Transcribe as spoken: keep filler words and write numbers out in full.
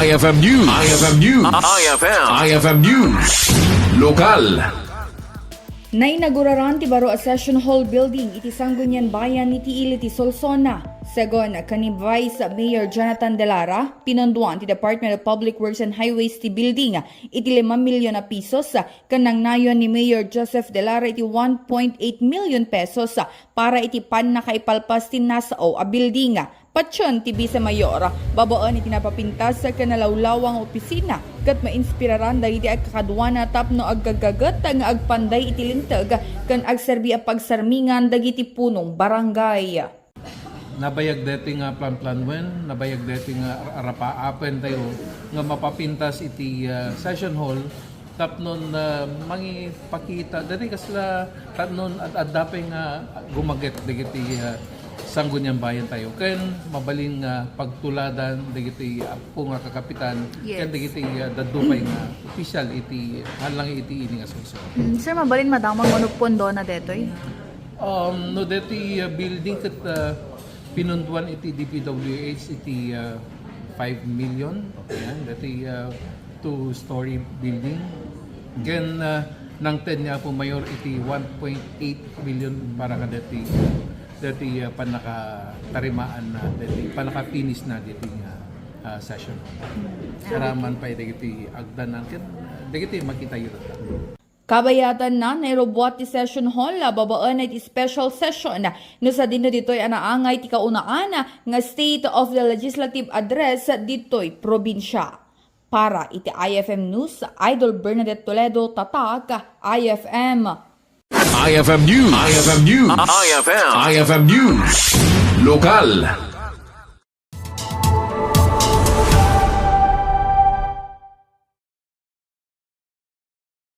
I F M News. I F M News. I F M. I F M News. Lokal. Nainaguraran ti baro a session hall building iti Sangguniang Bayan iti ili ti Solsona. Segun ken ni Vice Mayor Jonathan Delara, pinunduan ti Department of Public Works and Highways ti building iti lima milyon a pesos, ken nangnayon ni Mayor Joseph Delara iti one point eight million pesos para iti pannakaipalpas ti nasao a building. Patien ti Vice Mayor, babaen iti napapintas ken nalawlawang nga opisina, ket mainspiraran dagiti agkakaduana tapno aggaggaget nga agpanday iti linteg ken agserbi a pagsarmingan dagiti punong barangay. Nabayag deti nga planplanwen, nabayag deti nga ar-, arapaapen tayo nga mapapintas iti, ah, session hall tapnon, ah, mangipakita deti kasla tapnon ad-adda pay nga gumaget dagiti, ah, Sangguniang Bayan tayo ken mabalin nga pagtuladan dagiti appo nga kakapitan Yes. ken dagiti, ah, daddupay nga opisyal iti hallang iti ini nga session. Mm, sir, mabalin madamag mano pundona detoy? Um, no deti, uh, building ket, uh, pinunduan iti D P W H iti, uh, five million. Yan, deti, uh, two-story building. Ken, uh, nangted ni Apo Mayor iti one point eight million para kadeti, deti, uh, pannakatarimaan na, deti pannaka-finish na deti nga, uh, session. Saraman pay dagiti agdanan ken, uh, dagiti makita yu. Kabayatanna, nairubbuat ti session hall a babaen iti special session no sadino ditoy a naangay ti kaunaan nga State of the Legislative Address ditoy probinsia. Para iti I F M News, Idol Bernadette Toledo, Tatak, I F M. I F M News. I F M News. I F M. I F M News. Lokal.